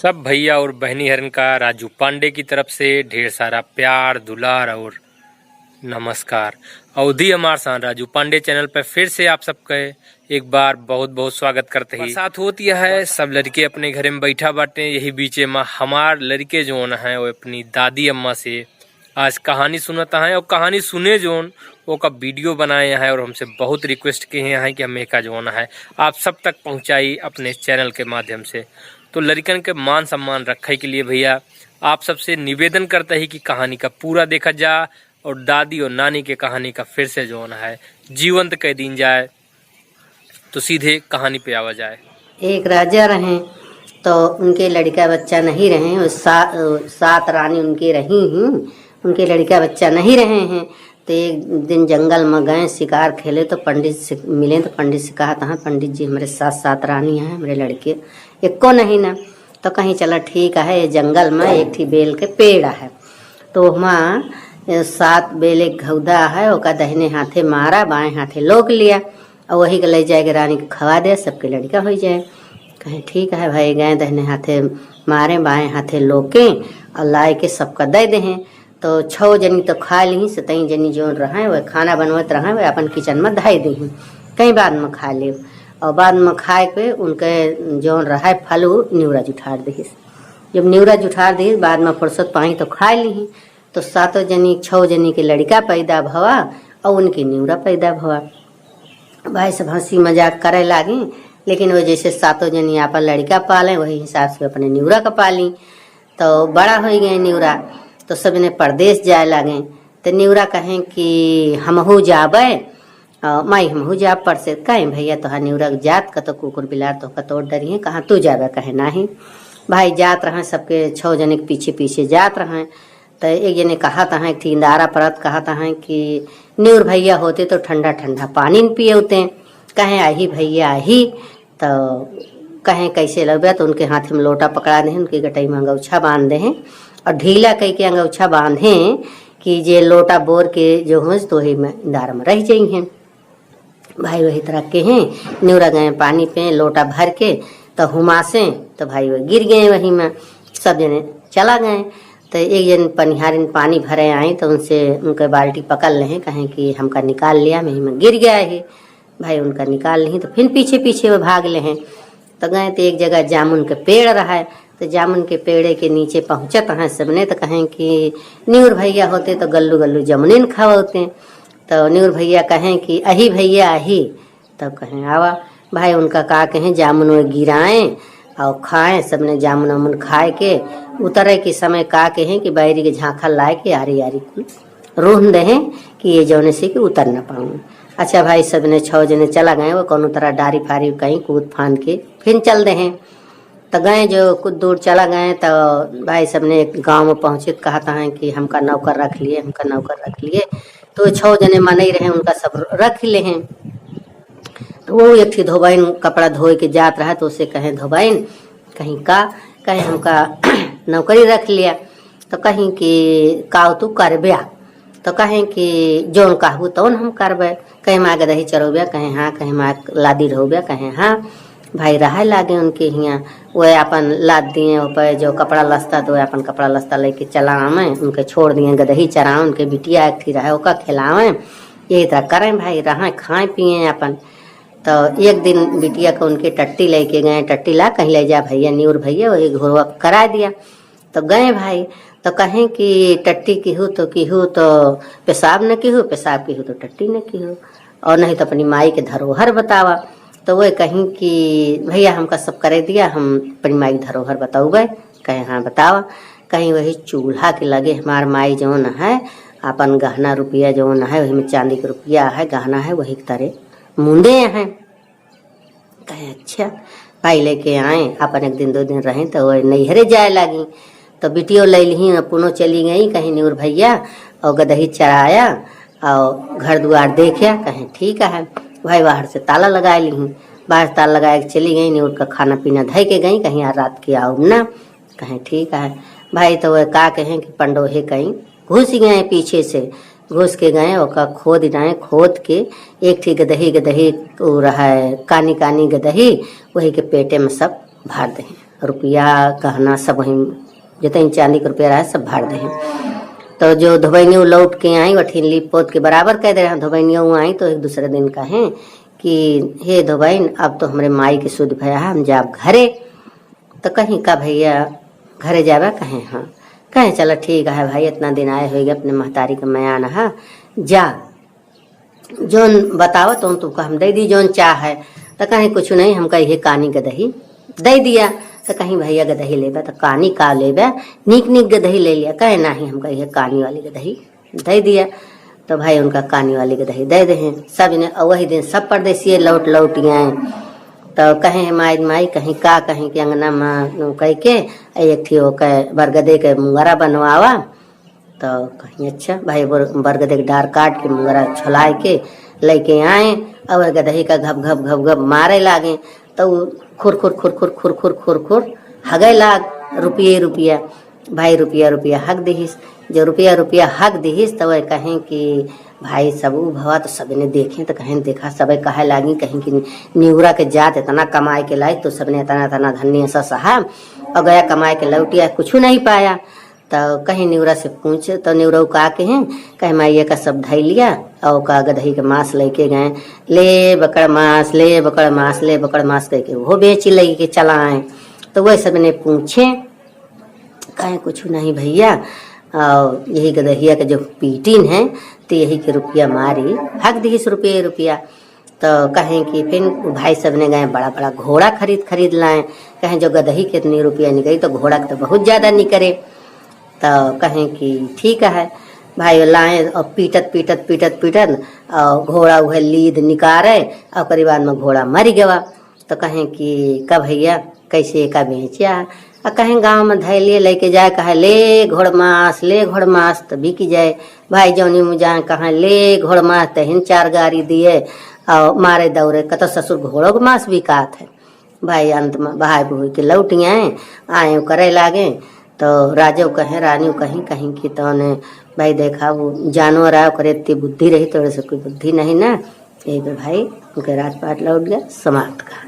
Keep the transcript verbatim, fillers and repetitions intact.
सब भइया और बहिनी हरन का राजू पांडे की तरफ से ढेर सारा प्यार, दुलार और नमस्कार। अवधी हमार सान राजू पांडे चैनल पे फिर से आप सबके एक बार बहुत बहुत स्वागत करत ही। बरसात होत ही है, सब लड़के अपने घरे में बैठा बाटे। यही बीचे में हमार लड़के जौन है, वो अपनी दादी अम्मा से आज कहानी सुनत हैं और कहानी सुने जौन ओका वीडियो बनाए हैं और हमसे बहुत रिक्वेस्ट किहे हैं कि हम एका जौन है आप सब तक पहुँचाई अपने चैनल के माध्यम से। तो लड़कन के मान सम्मान रखे के लिए भइया आप सबसे निवेदन करत ही कि कहानी का पूरा देखा जा और दादी और नानी के कहानी का फिर से जौन है जीवंत कइ दीन जाए। तो सीधे कहानी पे आवा जाए। एक राजा रहे, तो उनके लड़का बच्चा नहीं रहे। वो सा-, सात रानी उनके रही ही, उनके लड़का बच्चा नहीं रहे हैं। तो एक दिन जंगल में गए शिकार खेले, तो पंडित से मिले, तो पंडित से कहत हैं, "पंडित जी, हमरे सात, सात रानी हैं, हमरे लड़के एक्को नहीं ना।" तो कहीं, "चला ठीक है, ये जंगल में एक ठी बेल के पेड़ है, तो हुआँ, ए, सात बेल एक घौदा है, ओका दहिने हाथे मारा, बाएं हाथे लोक लिया।" और वही के ले जाए के रानी के खवा दे, सबके लड़का होइ जाए। कहे, "ठीक है भाई।" गए दहिने हाथे मारे, बाएं हाथे लोके और लाए के सबका दे देहें। तो छौ जनी तो खा लिही, सतई जनी जौन रहे, वह खाना बनवत रहे, वह अपन किचन में धइ देही, कहीं बाद में खा ले। और बाद में खाए के उनके जौन रहे फल, उ निउरा जुठार देहिस। जब निउरा जुठार देहिस, बाद में फुर्सत पाई तो खा लिही। तो सातों जनी, छौ जनी के लड़का पैदा भवा और उनके निउरा पैदा भवा। भाई सब हंसी मजाक करे लागी, लेकिन वो जैसे सातों जनी आपन लड़का पाले, वही हिसाब से अपने निउरा का पाली। तो बड़ा होइ गए निउरा, तो सब जने परदेस जाए लागे। तो निउरा कहें कि हमहू जाबे, अ, माई हमहू जाब परदेस। कहें, "भइया, तोहार निउरा जात का तो कुकुर बिलार तोहका तोड़ डरिहें, कहाँ तू जाबे?" कहे, "नाही।" भाई जात रहें, सबके छौ जने के पीछे पीछे जात रहें। तो एक जने कहत हैं, एक ठी इंदारा परत कहत हैं कि निउर भइया होते तो ठंडा ठंडा पानी न पियौते। कहें, "आही भइया, आही।" तो कहें, "कैसे लउबे?" तो उनके हाथ में लोटा पकड़ा देहें, उनके गटई में अंगौछा बांध देहें और ढीला कइके अंगौछा बांधें कि जे लोटा बोर के जो होस तो वही में इंदारा में रह जइहें। भाई वही तरह के हैं, निउरा गए पानी पे लोटा भर के, तो हुमासे, तो भाई वो गिर गए वही में, सब जने चला गए। तो एक जन पनिहारिन पानी भरे आई, तो उनसे उनके बाल्टी पकड़ लेहें, कहें कि "हमका निकाल लिया, मैं ही में गिर गया है।" भाई उनका निकाल लिही, तो फिर पीछे पीछे वो भाग लेहें। तो गए तो एक जगह जामुन के पेड़ रहे, तो जामुन के पेड़े के नीचे पहुँचत हैं सबने, तो कहें कि "निउर भइया होते तो गल्लू गल्लू जामुने न खवौते।" तो निउर भइया कहें कि "अही भइया, अही।" तब कहें, "आवा।" भाई उनका का कहें, जामुन वो गिराएं और खाएं, सबने जामुन वामुन खाए के उतरे के समय का कहें कि बैरी के झांखा लाए के आरी आरी कुल रूहन देहें कि ये जौने से कि उतर न पाऊँ। अच्छा भाई, सबने छौ जने चला गए, वो कौनो तरह डारी फारी कहीं कूद फान के फिर चल देहें। तो गए, जो कुछ दूर चला गए, तो भाई सबने एक गाँव में पहुँचे, तो कहत हैं कि "हमका नौकर रख लिए, हमका नौकर रख लिए।" तो छौ जने मनई रहे, उनका सब रख लेहें। तो वो एक ठी धोबाइन कपड़ा धोए के जात रहा, तो उसे कहें, "धोबाइन, कहीं का?" कहें, "हमका नौकरी रख लिया।" तो कहीं कि "काउ तू करब्या?" तो कहें कि "जौन कहबू तौन हम करबे।" कहें, "माँ गदही चरौब्या?" कहें, "हाँ।" कहें, "माँ लादी ढोब्या?" कहें, "हाँ।" भाई रहे लागे उनके हियाँ, वह अपन लाद दिए, ओह पे जो कपड़ा लस्ता, तो वह अपन कपड़ा लस्ता लेके चला आवे, उनके छोड़ दिए, गदही चरावे, उनके बिटिया एक थी रहे, ओका खिलावे, यही तरह करें भाई, रहें, खाएं पिएं अपन। तो एक दिन बिटिया को उनके टट्टी लेके गए, "टट्टी ला, कहीं ले जा भइया, निउर भइया, वही घुरवा करा दिया।" तो गए भाई, तो कहें कि "टट्टी किहू तो किहू तो पेशाब न किहू, पेशाब किहू तो टट्टी न किहू, और नहीं तो अपनी माई के धरोहर बतावा।" तो वह कहीं कि "भइया, हमका सब करे दिया, हम अपनी माई के धरोहर बताऊबे।" कहें, "हाँ, बतावा।" कहीं वही चूल्हा के लगे हमार माई जौन है, अपन गहना रुपया जौन है, वही में चांदी के रुपया है, गहना है, वही के तरे मुंदे हैं। कहे, "अच्छा।" भाई लेके आए, अपन एक दिन दो दिन रहे, तो वह नैहरे जाए लागी। तो बिटियो ले लिही, अपनो चली गई, कहीं निउर भइया, और गदही चराया, और घर दुआर देखा, कहें, "ठीक है।" भाई बाहर से ताला लगाए लिही, बाहर से ताला लगाए के चली गई, निउर का खाना पीना धइ के गई, कहीं आ रात के आउब ना, कहें, "ठीक है।" भाई तो वह का कहें कि पंडोहे कहीं घुस गए पीछे से, घुस के गए, ओका खोद डाए, खोद के एक ठी गदही, गदही उ रहा है, कानी कानी गदही, वही के पेटे में सब भर दे। रुपया गहना सब वहीं, जितनी चांदी के रुपया रहा, सब भर दे। तो जो धोबैनियो लौट के आई, वठिन लीप पोत के बराबर कह दे रहा। धोबैनियो आई तो एक दूसरे दिन कहे कि हे धोबैन, अब तो हमरे माई के सुध भया है, हम जाब घरे। तो कहीं का भैया घरे जाबा? कहे हाँ। कहे चला ठीक है भाई, इतना दिन आए होइगे, अपने महतारी के मयान हा, जा जौन बतावत तौन तुमको हम दे दी, जौन चाह है। तो कहे कुछ नहीं, हमका इहे कानी गदही दे दिया। तो कहीं भैया गदही लेबा तो कानी का लेबा, नीक नीक गदही ले लिया। कहे नहीं, हमका इहे कानी वाली गदही दे दिया। तो भाई उनका कानी वाली गदही दे दे हैं सब ने। और वही दिन सब परदेसिये लौट लौट आए। तो कहे हैं माई माई, कहीं का, कहीं के अंगना में कह के एक थी ओके बरगदे के मुंगरा बनवावा। तो कहीं अच्छा भाई बर-, बरगदे के डार काट के मुंगरा छोलाए के लेके आए और गदही का घप घप घप घप मारे लागे। तो उ खुर खुर खुर खुर खुर खुर खुर खुर हगे लाग, रुपये रुपया, भाई रुपया रुपया हग दिहिस। जो रुपया रुपया हग दिहिस तो वह कहें कि भाई सब उ भवा तो सबने देखें तो कहें देखा, सबे कहे लागी कहीं कि निउरा के जात इतना कमाए के लाई तो सबने इतना इतना धन्य सा सहा और गया कमाए के लौटिया, कुछ नहीं पाया। तो कहीं निउरा से पूछ, तो निउरा का के हैं, कहे माइये का सब धई लिया और का गदही के मांस लेके गए, ले बकड़ मांस, ले बकड़ मांस, ले बकड़ मांस कह के वो बेची लगी के चला आए। तो वह सबने पूछे, कहे कुछ नहीं भैया, और यही गदहिया के जो पीटिन है तो यही के रुपया मारी हक दिहिस रुपये रुपया। तो कहें कि फिर भाई सब ने गए बड़ा बड़ा घोड़ा खरीद खरीद लाए। कहें जो गदही के इतनी रुपया निकली तो घोड़ा के तो बहुत ज्यादा निकरे। तो कहें कि ठीक है भाई, लाए और पीटत पीटत पीटत पीटत और घोड़ा उहे लीद निकारे और ओकरी बाद में घोड़ा मर गवा। तो कहें कि का भैया कैसे का बेचा? आ कहें गाँव में धैलिए लेके जाए, कहे ले घोड़ मांस, ले घोड़ मांस तो बिक जाए। भाई जौनी मुँह जाए कहें ले घोड़ मांस, तहिन चार गारी दिए और मारे दौड़े, कतो ससुर घोड़ो के मांस बिकात है। भाई अंत में भाई बहू के लौट आए, आए करे लागे। तो राजो कहें, रानियो कहीं, कहीं कि तौने भाई देखा वो जानवर आए, ओकरे इतनी बुद्धि रही, तोरे से कोई बुद्धि नहीं ना। यही पे भाई उनके राजपाट लौट गया। समाप्त कहा।